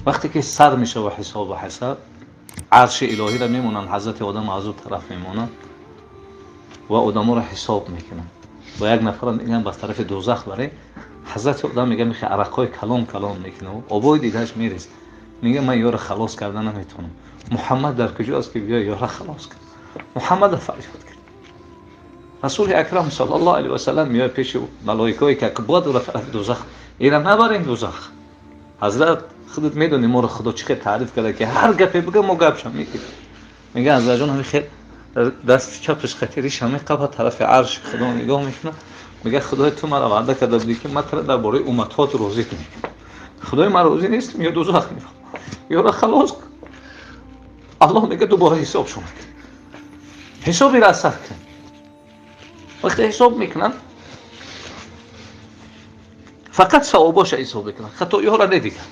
Вақте ки сар мешава ҳисобу ҳасаб, арши илоҳиро мемонанд, ҳазрати одам аз ӯ тараф мемонанд ва одаморо ҳисоб мекунанд. Ва як нафар мегӯянд, ба тарафи дӯзах баре. Ҳазрати одам мега, мехе арақҳои калон калон мекунад, обои дидааш мерез, мега, ман ёро халос карда наметавонам. Муҳаммад дар куҷо аст, ки биё ёра халос кар? Муҳаммадро фарёд кард. Расули акрам саллаллоҳу алайҳи васаллам меояд пеши малоикое, ки бояд ӯро тарафи дӯзах, ира набарем дӯзах. Ҳазрат, худат медонӣ, моро Худо чӣ хел таъриф карда, ки ҳар гапе бига, мо гапша мегирем. Мега, ҳазратҷон, ҳами хел дасти чапаш хатириша меқапа, тарафи арши Худо нигоҳ мекунад, мега, Худои, ту маро ваъда карда будӣ, ки ман туро дар бораи умматҳот розӣ кунӣ. Худои, ман розӣ нестам, ё дӯзах мехоҳам, ёра халос. Аллоҳ мега, дубора ҳисоб шумо, ҳисобиро аз сар кун. Вақте ҳисоб мекунанд, фақат савобоша ҳисоб мекунанд, хатоиҳоро недиган.